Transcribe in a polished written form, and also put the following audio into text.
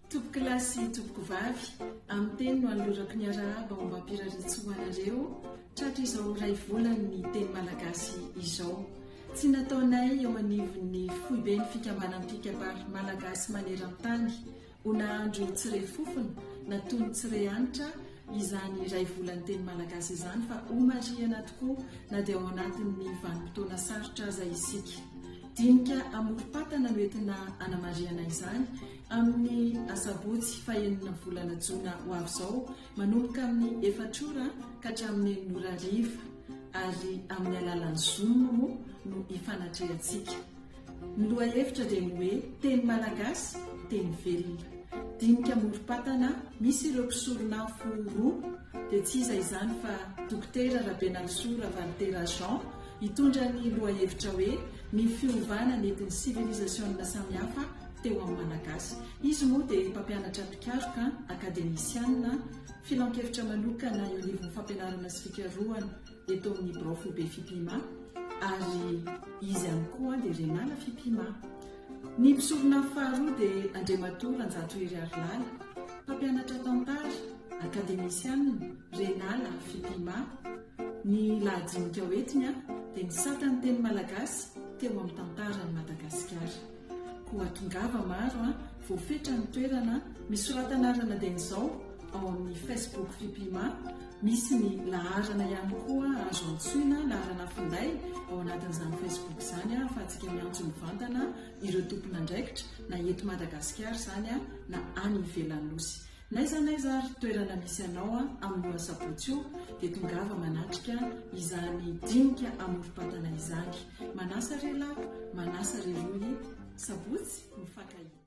Tompokolahy sy tompokovavy, amin'ny teny no anolorako ny arahaba ombam-pirariantsoa ho anareo tratra izao iray volan'ny teny malagasy izao. Tsy nataonay eo anivon'ny foiben'ny fikambanan'ny mpikabary malagasy maneran-tany ho nahandro tsy re fofona na tono tsy re hanitra izany iray volan'ny teny malagasy izany fa homarihana tokoa na dia ao anatin'ny vanim-potoana sarotra aza isika. Dinika amorom-patana no entina hanamarihana izany amin'ny asabotsy fahenina volana jona ho avy izao manomboka amin'ny efatr'ora ka hatramin'ny enin'ora hariva ary amin'ny alalan'ny zoom moa no hifanatrehantsika. Ny lohahevitra dia ny hoe Teny Malagasy, teny velona. Dinika amorom-patana misy ireo mpisoron'afo roa dia tsy iza izany fa Dokotera Rabenalisoa Ravalitera Jean hitondra ny lohahevitra hoe Ny fiovana nentin'ny sivilizasiona samihafa teo amin'ny Malagasy. Izy moa dia mpampianatra mpikaroka, akademisiana, filankevitra manokana eo anivon'ny fampianarana sy fikarohana eto amin'ny birao foibe Fipima ary izy ihany koa dia Renala Fipima. Ny mpisorona faharoa dia Andriamatoa Ranjato Heriarilala, mpampianatra tantara, akademisiana, Renala Fipima. Ny lahadinika hoentiny dia ny satan'ny teny malagasy teo amin'ny tantaran'i Madagasikara. Koa tongava maro an, voafetra ny toerana, misorata anarana dieny izao ao amin'ny Facebook Fipima, misy ny laharana ihany koa azo antsoina, laharana finday ao anatin'izany Facebook izany ahafahantsika miantso mivantana ireo tompon'andraikitra na eto Madagasikara izany na any ivelan'ny Nosy. N'aiza n'aiza ary toerana misy anao amin'io asabotsy io dia tongava manatrika izany dinika amorom-patana izany. Manasa re lahy, manasa re rohy, sabotsy mifankahita.